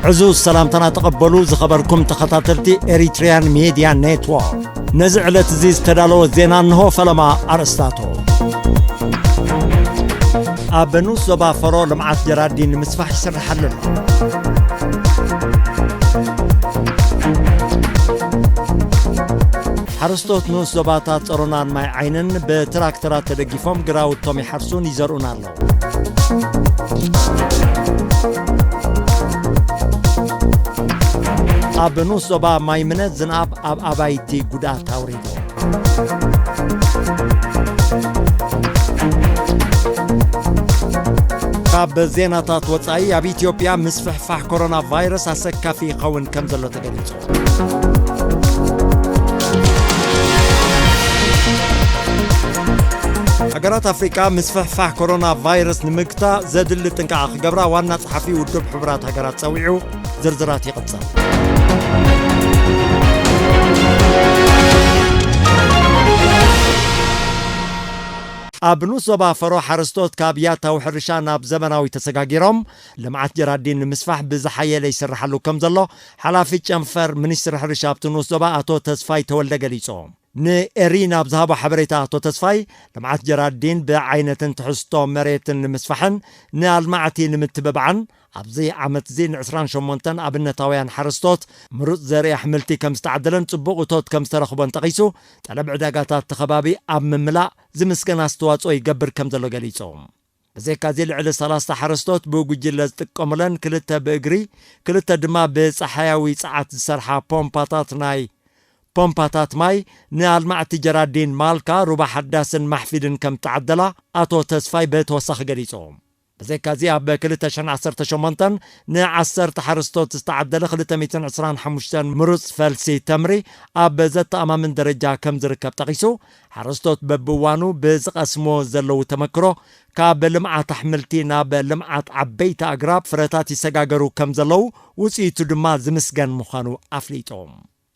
ዕዙዝ ሰላምታና ተቐበሉ ዝኸበርኩም ተኸታተልቲ ኤሪትሪያን ሚድያ ኔትወርክ። ነዚ ዕለት እዚ ዝተዳለወ ዜና እንሆ። ፈለማ ኣርእስታቱ። ኣብ ንኡስ ዞባ ፈሮ ልምዓት ጀራዲን ንምስፋሕ ይስርሓሉ ኣሎ። ሓረስቶት ንኡስ ዞባታት ጸሮናን ማይ ዓይንን ብትራክተራት ተደጊፎም ግራውቶም ይሓርሱን ይዘርኡን ኣለዉ። ኣብ ንኡስ ዞባ ማይ ምነት ዝናብ ኣብ ኣባይቲ ጉድኣት ኣውሪዱ። ካብ ዜናታት ወጻኢ፣ ኣብ ኢትዮጵያ ምስፍሕፋሕ ኮሮና ቫይረስ ኣሰካፊ ይኸውን ከም ዘሎ ተገሊጹ። ሃገራት ኣፍሪቃ ምስፍሕፋሕ ኮሮና ቫይረስ ንምግታእ ዘድሊ ጥንቃቐ ክገብራ ዋና ጸሓፊ ውድብ ሕቡራት ሃገራት ጸዊዑ። ዝርዝራት ይቕጽል። ኣብ ንኡስ ዞባ ፈሮ ሓረስቶት ካብ ያታዊ ሕርሻ ናብ ዘመናዊ ተሰጋጊሮም ልምዓት ጀራዲን ንምስፋሕ ብዝሓየለ ይስርሓሉ ከም ዘሎ ሓላፊ ጨንፈር ሚኒስትሪ ሕርሻ ኣብቲ ንኡስ ዞባ ኣቶ ተስፋይ ተወልደ ገሊጹ። ንኤሪ ናብ ዝሃቦ ሓበሬታ ኣቶ ተስፋይ፣ ልምዓት ጀራዲን ብዓይነትን ትሕዝቶ መሬትን ንምስፋሕን ንኣልማዕቲ ንምትብባዕን ኣብዚ ዓመት እዚ ንዕስራን ሸሞንተን ኣብነታውያን ሓረስቶት ምሩጽ ዘርኢ ኣሕምልቲ ከም ዝተዓደለን ጽቡቕ እቶት ከም ዝተረኽቦን ጠቒሱ፣ ጠለብ ዕዳጋታት እቲ ከባቢ ኣብ ምምላእ ዝምስገን ኣስተዋጽኦ ይገብር ከም ዘሎ ገሊጹ። ብዘይካዚ ልዕሊ ሰላሳ ሓረስቶት ብጉጅለ ዝጥቀሙለን ክልተ ብእግሪ፣ ክልተ ድማ ብጸሓያዊ ጸዓት ዝሰርሓ ፖምፓታት ናይ ፖምፓታት ማይ ንኣልማዕቲ ጀራዲን ማልካ፣ ሩባ ሓዳስን ማሕፊድን ከም ተዓደላ ኣቶ ተስፋይ ብተወሳኺ ገሊጹ። ብዘይካዚ ኣብ ክልተ ሽሕን ዓሰርተ ሸሞንተን ንዓሰርተ ሓረስቶት ዝተዓደለ ክልተ ሚእትን ዕስራን ሓሙሽተን ምሩጽ ፈልሲ ተምሪ ኣብ ዘተኣማምን ደረጃ ከም ዝርከብ ጠቒሱ፣ ሓረስቶት በብእዋኑ ብዝቐስሞ ዘለዉ ተመክሮ ካብ ልምዓት ኣሕምልቲ ናብ ልምዓት ዓበይቲ ኣግራብ ፍረታት ይሰጋገሩ ከም ዘለዉ፣ ውጽኢቱ ድማ ዝምስገን ምዃኑ ኣፍሊጡ።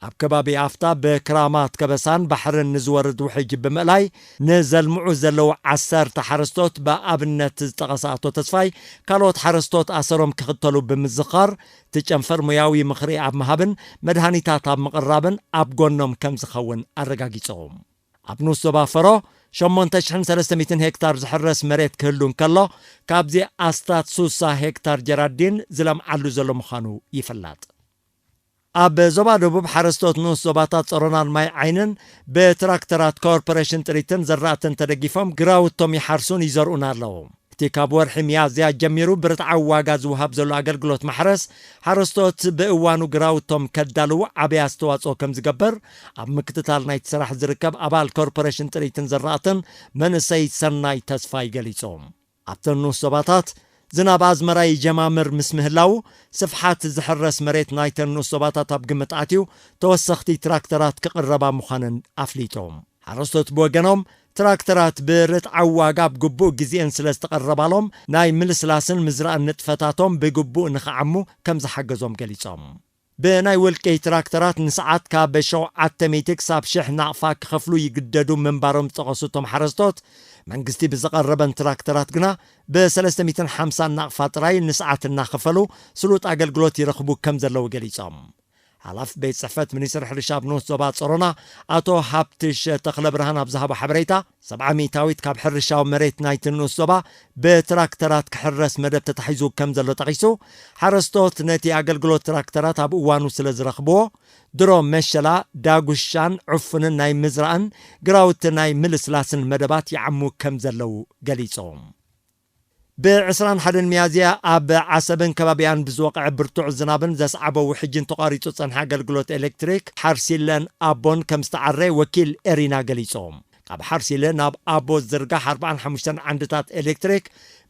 ኣብ ከባቢ ኣፍታ ብክራማት ከበሳን ባሕርን ንዝወርድ ውሕጅ ብምእላይ ንዘልምዑ ዘለዉ ዓሰርተ ሓረስቶት ብኣብነት ዝጠቐሰ ኣቶ ተስፋይ፣ ካልኦት ሓረስቶት ኣሰሮም ክኽተሉ ብምዝኻር፣ እቲ ጨንፈር ሞያዊ ምኽሪ ኣብ ምሃብን መድሃኒታት ኣብ ምቕራብን ኣብ ጎኖም ከም ዝኸውን ኣረጋጊጹ። ኣብ ንኡስ ዞባ ፈሮ ሸሞንተ ሽሕን ሰለስተ ሚእትን ሄክታር ዝሕረስ መሬት ክህሉ እንከሎ፣ ካብዚ ኣስታት ሱሳ ሄክታር ጀራዲን ዝለምዓሉ ዘሎ ምዃኑ ይፍለጥ። ኣብ ዞባ ደቡብ ሓረስቶት ንኡስ ዞባታት ጸሮናን ማይ ዓይንን ብትራክተራት ኮርፖሬሽን ጥሪትን ዘራእትን ተደጊፎም ግራውቶም ይሓርሱን ይዘርኡን ኣለዉ። እቲ ካብ ወርሒ ሚያዝያ ጀሚሩ ብርትዓዊ ዋጋ ዝወሃብ ዘሎ ኣገልግሎት ማሕረስ፣ ሓረስቶት ብእዋኑ ግራውቶም ከዳልዉ ዓብዪ ኣስተዋጽኦ ከም ዝገብር ኣብ ምክትታል ናይቲ ስራሕ ዝርከብ ኣባል ኮርፖሬሽን ጥሪትን ዘራእትን መንእሰይ ሰናይ ተስፋይ ገሊጹ። ኣብተን ንኡስ ዞባታት ዝናብ ኣዝመራ ይጀማምር ምስ ምህላዉ፣ ስፍሓት ዝሕረስ መሬት ናይተን ንኡስ ዞባታት ኣብ ግምት ኣትዩ ተወሰኽቲ ትራክተራት ክቕረባ ምዃነን ኣፍሊጡ። ሓረስቶት ብወገኖም፣ ትራክተራት ብርትዓዊ ዋጋ ኣብ ግቡእ ግዜኤን ስለ ዝተቐረባሎም፣ ናይ ምልስላስን ምዝራእን ንጥፈታቶም ብግቡእ ንኽዓሙ ከም ዝሓገዞም ገሊጾም። ብናይ ውልቂ ትራክተራት ንሰዓት ካብ ሸውዓተ ሚእቲ ክሳብ ሽሕ ናቕፋ ክኸፍሉ ይግደዱ ምንባሮም ዝጠቐሱ እቶም ሓረስቶት፣ መንግስቲ ብዘቐረበን ትራክተራት ግና ብሰለስተ ሚእትን ሓምሳን ናቕፋ ጥራይ ንሰዓት እናኸፈሉ ስሉጥ ኣገልግሎት ይረኽቡ ከም ዘለዉ ገሊጾም። ሓላፊ ቤት ጽሕፈት ሚኒስትሪ ሕርሻ ኣብ ንኡስ ዞባ ጸሮና ኣቶ ሃብትሽ ተኽለብርሃን ኣብ ዝሃቦ ሓበሬታ፣ ሰብዓ ሚእታዊት ካብ ሕርሻዊ መሬት ናይቲ ንኡስ ዞባ ብትራክተራት ክሕረስ መደብ ተታሒዙ ከም ዘሎ ጠቒሱ፣ ሓረስቶት ነቲ ኣገልግሎት ትራክተራት ኣብ እዋኑ ስለ ዝረኽብዎ፣ ድሮ መሸላ፣ ዳጉሻን ዕፉንን ናይ ምዝራእን ግራውቲ ናይ ምልስላስን መደባት ይዓሙ ከም ዘለዉ ገሊጹ። ብዕስራን ሓደን ሚያዝያ ኣብ ዓሰብን ከባቢኣን ብዝወቕዐ ብርቱዕ ዝናብን ዘስዓቦ ውሕጅን ተቋሪጹ ዝጸንሐ ኣገልግሎት ኤሌክትሪክ ሓርሲለን ኣቦን ከም ዝተዓረ ወኪል ኤሪና ገሊጹ። ካብ ሓርሲለ ናብ ኣቦ ዝዝርጋሕ ኣርባዓን ሓሙሽተን ዓንድታት ኤሌክትሪክ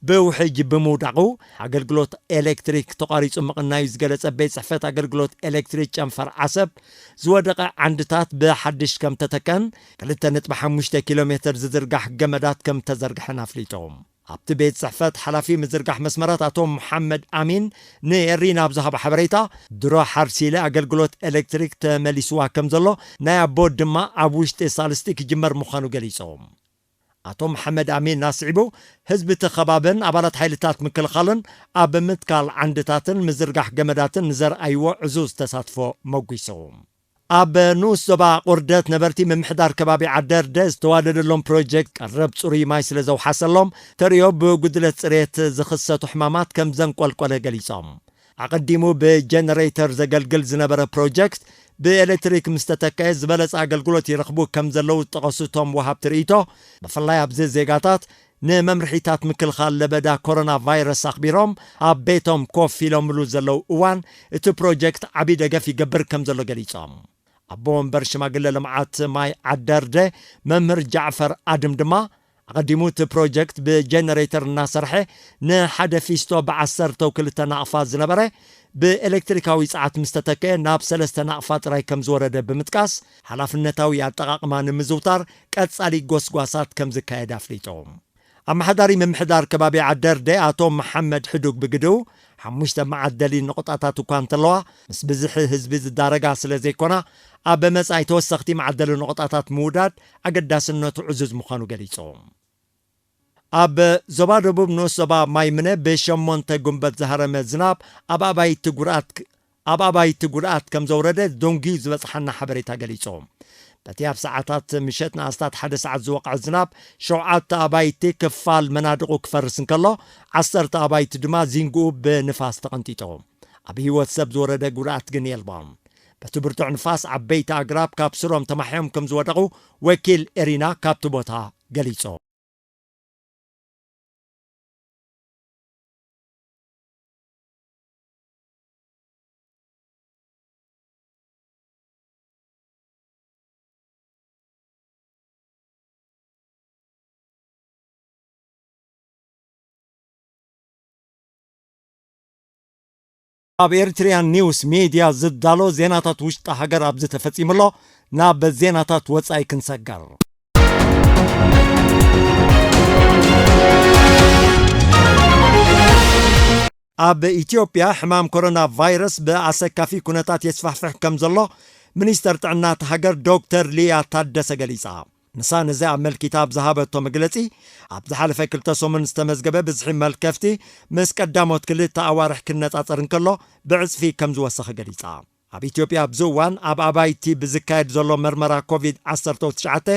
ብውሕጅ ብምውዳቑ፣ ኣገልግሎት ኤሌክትሪክ ተቋሪጹ ምቕናዩ ዝገለጸ ቤት ጽሕፈት ኣገልግሎት ኤሌክትሪክ ጨንፈር ዓሰብ፣ ዝወደቐ ዓንድታት ብሓድሽ ከም ተተከን፣ ክልተ ነጥቢ ሓሙሽተ ኪሎ ሜትር ዝዝርጋሕ ገመዳት ከም ተዘርግሐን ኣፍሊጡ። ኣብቲ ቤት ጽሕፈት ሓላፊ ምዝርጋሕ መስመራት ኣቶ መሓመድ ኣሚን ንኤሪና ኣብ ዝሃቦ ሓበሬታ፣ ድሮ ሓርሲለ ኣገልግሎት ኤሌክትሪክ ተመሊስዋ ከም ዘሎ፣ ናይ ኣቦ ድማ ኣብ ውሽጢ ሳልስቲ ክጅመር ምዃኑ ገሊጾም። ኣቶ መሓመድ ኣሚን ኣስዒቡ፣ ህዝቢ እቲ ከባብን ኣባላት ሓይልታት ምክልኻልን ኣብ ምትካል ዓንድታትን ምዝርጋሕ ገመዳትን ንዘርኣይዎ ዕዙዝ ተሳትፎ መጒሱ። ኣብ ንኡስ ዞባ ቁርደት ነበርቲ ምምሕዳር ከባቢ ዓደርደ ዝተዋደደሎም ፕሮጀክት ቀረብ ጽሩይ ማይ ስለ ዘውሓሰሎም፣ ተርእዮ ብጉድለት ጽሬት ዝኽሰቱ ሕማማት ከም ዘንቆልቆለ ገሊጾም። ኣቐዲሙ ብጀነሬተር ዘገልግል ዝነበረ ፕሮጀክት ብኤሌክትሪክ ምስ ተተከአ ዝበለጸ ኣገልግሎት ይረኽቡ ከም ዘለዉ ዝጠቐሱ እቶም ወሃብቲ ርእይቶ፣ ብፍላይ ኣብዚ ዜጋታት ንመምርሒታት ምክልኻል ለበዳ ኮሮና ቫይረስ ኣኽቢሮም ኣብ ቤቶም ኮፍ ኢሎምሉ ዘለዉ እዋን፣ እቲ ፕሮጀክት ዓቢ ደገፍ ይገብር ከም ዘሎ ገሊጾም። ኣቦ ወንበር ሽማግለ ልምዓት ማይ ዓደርደ መምህር ጃዕፈር ኣድም ድማ፣ ኣቐዲሙ እቲ ፕሮጀክት ብጀነሬተር እናሰርሐ ንሓደ ፊስቶ ብዓሰርተው ክልተ ናቕፋ ዝነበረ ብኤሌክትሪካዊ ጸዓት ምስ ተተከአ ናብ ሰለስተ ናቕፋ ጥራይ ከም ዝወረደ ብምጥቃስ፣ ሓላፍነታዊ ኣጠቓቕማ ንምዝውታር ቀጻሊ ጎስጓሳት ከም ዝካየድ ኣፍሊጡ። ኣመሓዳሪ ምምሕዳር ከባቢ ዓደርደ ኣቶ መሓመድ ሕዱግ ብግድኡ፣ ሓሙሽተ መዓደሊ ነቑጣታት እኳ እንተለዋ፣ ምስ ብዝሒ ህዝቢ ዝዳረጋ ስለ ዘይኮና፣ ኣብ መጻኢ ተወሰኽቲ መዓደሊ ነቑጣታት ምውዳድ ኣገዳስነቱ ዕዙዝ ምዃኑ ገሊጹ። ኣብ ዞባ ደቡብ ንኡስ ዞባ ማይምነ ብሸሞንተ ጉንበት ዝሃረመ ዝናብ ኣብ ኣባይቲ ጉድኣት፣ ኣብ ኣባይቲ ጉድኣት ከም ዘውረደ ደንጉዩ ዝበጽሓና ሓበሬታ ገሊጹ። በቲ ኣብ ሰዓታት ምሸት ንኣስታት ሓደ ሰዓት ዝወቕዐ ዝናብ፣ ሸውዓተ ኣባይቲ ክፋል መናድቑ ክፈርስ እንከሎ፣ ዓሰርተ ኣባይቲ ድማ ዚንግኡ ብንፋስ ተቐንጢጡ። ኣብ ህይወት ሰብ ዝወረደ ጉድኣት ግን የልቦን። በቲ ብርቱዕ ንፋስ ዓበይቲ ኣግራብ ካብ ስሮም ተማሕዮም ከም ዝወደቑ ወኪል ኤሪና ካብቲ ቦታ ገሊጹ። ኣብ ኤርትሪያን ኒውስ ሚድያ ዝዳሎ ዜናታት ውሽጢ ሃገር ኣብዚ ተፈጺሙ ኣሎ። ናብ ዜናታት ወጻኢ ክንሰገር። ኣብ ኢትዮጵያ ሕማም ኮሮና ቫይረስ ብኣሰካፊ ኩነታት የስፋሕፍሕ ከም ዘሎ ሚኒስተር ጥዕና እታ ሃገር ዶክተር ሊያ ታደሰ ገሊጻ። ንሳ ነዚ ኣመልኪታ ኣብ ዝሃበቶ መግለጺ፣ ኣብ ዝሓለፈ ክልተ ሰሙን ዝተመዝገበ ብዝሒ መልከፍቲ ምስ ቀዳሞት ክልተ ኣዋርሕ ክነጻጸር እንከሎ ብዕጽፊ ከም ዝወሰኸ ገሊጻ። ኣብ ኢትዮጵያ ኣብዚ እዋን ኣብ ኣባይቲ ብዝካየድ ዘሎ መርመራ ኮቪድ ዓሰርተ ትሽዓተ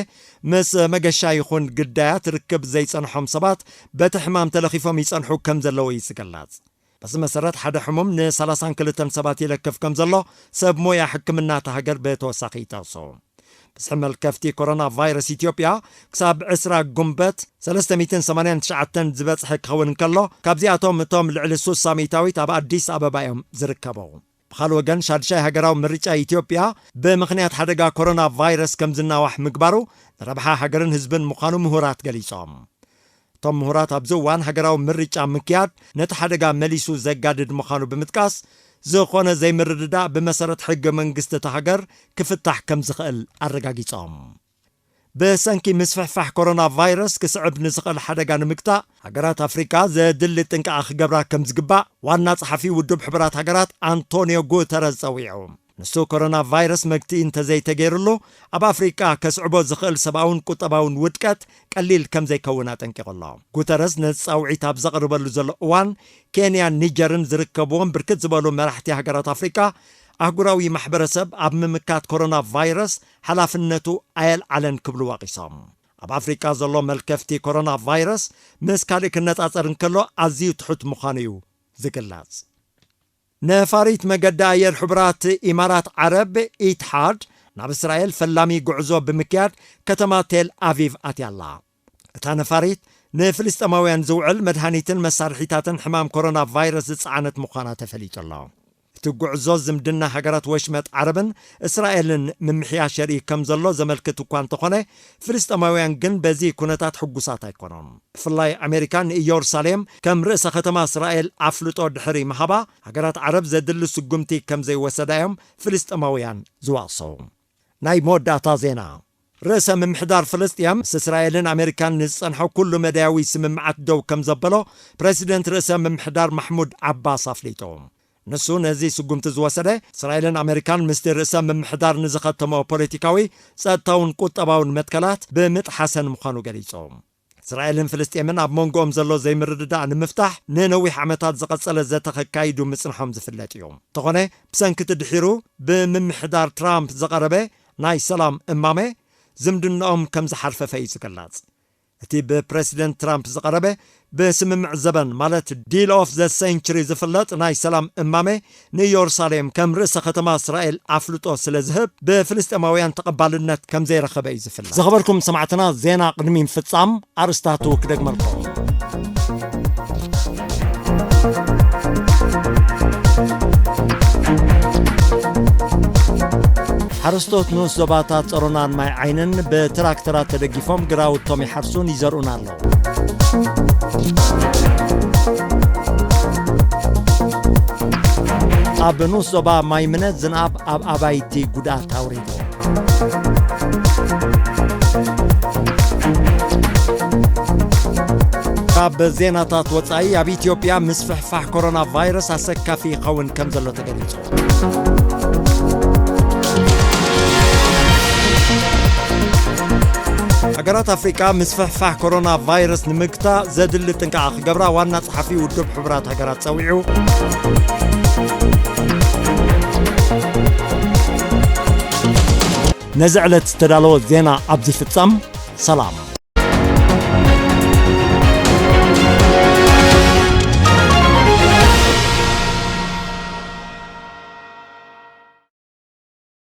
ምስ መገሻ ይኹን ግዳያት ርክብ ዘይጸንሖም ሰባት በቲ ሕማም ተለኺፎም ይጸንሑ ከም ዘለዉ እዩ ዝግለጽ። በዚ መሰረት ሓደ ሕሙም ንሰላሳን ክልተን ሰባት ይለክፍ ከም ዘሎ ሰብ ሞያ ሕክምና እታ ሃገር ብተወሳኺ ይጠቕሱ። ብዝሒ መልከፍቲ ኮሮና ቫይረስ ኢትዮጵያ ክሳብ ዕስራ ጉንበት ሰለስተ ሚእትን ሰማንያን ትሽዓተን ዝበጽሐ ክኸውን እንከሎ፣ ካብዚኣቶም እቶም ልዕሊ ሱሳ ሚእታዊት ኣብ ኣዲስ ኣበባ እዮም ዝርከቡ። ብኻልእ ወገን፣ ሻድሻይ ሃገራዊ ምርጫ ኢትዮጵያ ብምኽንያት ሓደጋ ኮሮና ቫይረስ ከም ዝናዋሕ ምግባሩ ንረብሓ ሃገርን ህዝብን ምዃኑ ምሁራት ገሊጾም። እቶም ምሁራት ኣብዚ እዋን ሃገራዊ ምርጫ ምክያድ ነቲ ሓደጋ መሊሱ ዘጋድድ ምዃኑ ብምጥቃስ፣ ዝኾነ ዘይምርድዳእ ብመሰረት ሕገ መንግስቲ እታ ሃገር ክፍታሕ ከም ዝኽእል ኣረጋጊጾም። ብሰንኪ ምስፍሕፋሕ ኮሮና ቫይረስ ክስዕብ ንዝኽእል ሓደጋ ንምግታእ፣ ሃገራት ኣፍሪቃ ዘድሊ ጥንቃቐ ክገብራ ከም ዝግባእ ዋና ጸሓፊ ውድብ ሕቡራት ሃገራት ኣንቶንዮ ጉተረዝ ጸዊዑ። ንሱ፣ ኮሮና ቫይረስ መግትኢ እንተዘይተገይሩሉ፣ ኣብ ኣፍሪቃ ከስዕቦ ዝኽእል ሰብኣውን ቁጠባውን ውድቀት ቀሊል ከም ዘይከውን ኣጠንቂቑ ኣሎ። ጉተረዝ ነዚ ጻውዒት ኣብ ዘቕርበሉ ዘሎ እዋን፣ ኬንያን ኒጀርን ዝርከብዎም ብርክት ዝበሉ መራሕቲ ሃገራት ኣፍሪቃ፣ ኣህጉራዊ ማሕበረሰብ ኣብ ምምካት ኮሮና ቫይረስ ሓላፍነቱ ኣየልዓለን ክብሉ ወቒሶም። ኣብ ኣፍሪቃ ዘሎ መልከፍቲ ኮሮና ቫይረስ ምስ ካልእ ክነጻጸር እንከሎ ኣዝዩ ትሑት ምዃኑ እዩ ዝግለጽ። ነፋሪት መገዲ ኣየር ሕቡራት ኢማራት ዓረብ ኢትሓድ ናብ እስራኤል ፈላሚ ጉዕዞ ብምክያድ ከተማ ቴል ኣቪቭ ኣትያ ኣላ። እታ ነፋሪት ንፍልስጤማውያን ዝውዕል መድሃኒትን መሳርሒታትን ሕማም ኮሮና ቫይረስ ዝጸዓነት ምዃና ተፈሊጡ ኣሎ። እቲ ጉዕዞ ዝምድና ሃገራት ወሽመጥ ዓረብን እስራኤልን ምምሕያሽ የርኢ ከም ዘሎ ዘመልክት እኳ እንተኾነ፣ ፍልስጤማውያን ግን በዚ ኩነታት ሕጉሳት ኣይኮኑን። ብፍላይ ኣሜሪካ ንኢየሩሳሌም ከም ርእሰ ከተማ እስራኤል ኣፍልጦ ድሕሪ ምሃባ፣ ሃገራት ዓረብ ዘድሊ ስጉምቲ ከም ዘይወሰዳ እዮም ፍልስጤማውያን ዝዋቕሱ። ናይ መወዳእታ ዜና። ርእሰ ምምሕዳር ፍልስጤም ምስ እስራኤልን ኣሜሪካን ንዝጸንሖ ኩሉ መዳያዊ ስምምዓት ደው ከም ዘበሎ ፕረሲደንት ርእሰ ምምሕዳር ማሕሙድ ዓባስ ኣፍሊጡ። ንሱ ነዚ ስጉምቲ ዝወሰደ፣ እስራኤልን ኣሜሪካን ምስቲ ርእሰ ምምሕዳር ንዝኸተሞ ፖለቲካዊ፣ ጸጥታውን ቁጠባውን መትከላት ብምጥሓሰን ምዃኑ ገሊጹ። እስራኤልን ፍልስጤምን ኣብ መንጎኦም ዘሎ ዘይምርድዳእ ንምፍታሕ ንነዊሕ ዓመታት ዝቐጸለ ዘተ ከካይዱ ምጽንሖም ዝፍለጥ እዩ። እንተኾነ፣ ብሰንኪ እቲ ድሒሩ ብምምሕዳር ትራምፕ ዝቐረበ ናይ ሰላም እማመ ዝምድናኦም ከም ዝሓርፈፈ እዩ ዝግለጽ። እቲ ብፕረሲደንት ትራምፕ ዝቐረበ ብስምምዕ ዘበን ማለት ዲል ኦፍ ዘ ሴንቹሪ ዝፍለጥ ናይ ሰላም እማመ ንኢየሩሳሌም ከም ርእሰ ከተማ እስራኤል ኣፍልጦ ስለ ዝህብ ብፍልስጤማውያን ተቐባልነት ከም ዘይረኸበ እዩ ዝፍለጥ። ዝኸበርኩም ሰማዕትና ዜና ቅድሚ ምፍጻም ኣርስታቱ ክደግመልኩም። ሓረስቶት ንኡስ ዞባታት ጸሮናን ማይ ዓይንን ብትራክተራት ተደጊፎም ግራውቶም ይሓርሱን ይዘርኡን ኣለዉ። ኣብ ንኡስ ዞባ ማይ ምነ ዝናብ ኣብ ኣባይቲ ጉድኣት ኣውሪዱ። ካብ ዜናታት ወጻኢ ኣብ ኢትዮጵያ ምስፍሕፋሕ ኮሮና ቫይረስ ኣሰካፊ ይኸውን ከም ዘሎ ተገሊጹ። ሃገራት ኣፍሪቃ ምስፍሕፋሕ ኮሮና ቫይረስ ንምግታእ ዘድሊ ጥንቃቐ ክገብራ ዋና ጸሓፊ ውድብ ሕቡራት ሃገራት ጸዊዑ። ነዚ ዕለት ዝተዳለወ ዜና ኣብዚ ፍጻም። ሰላም።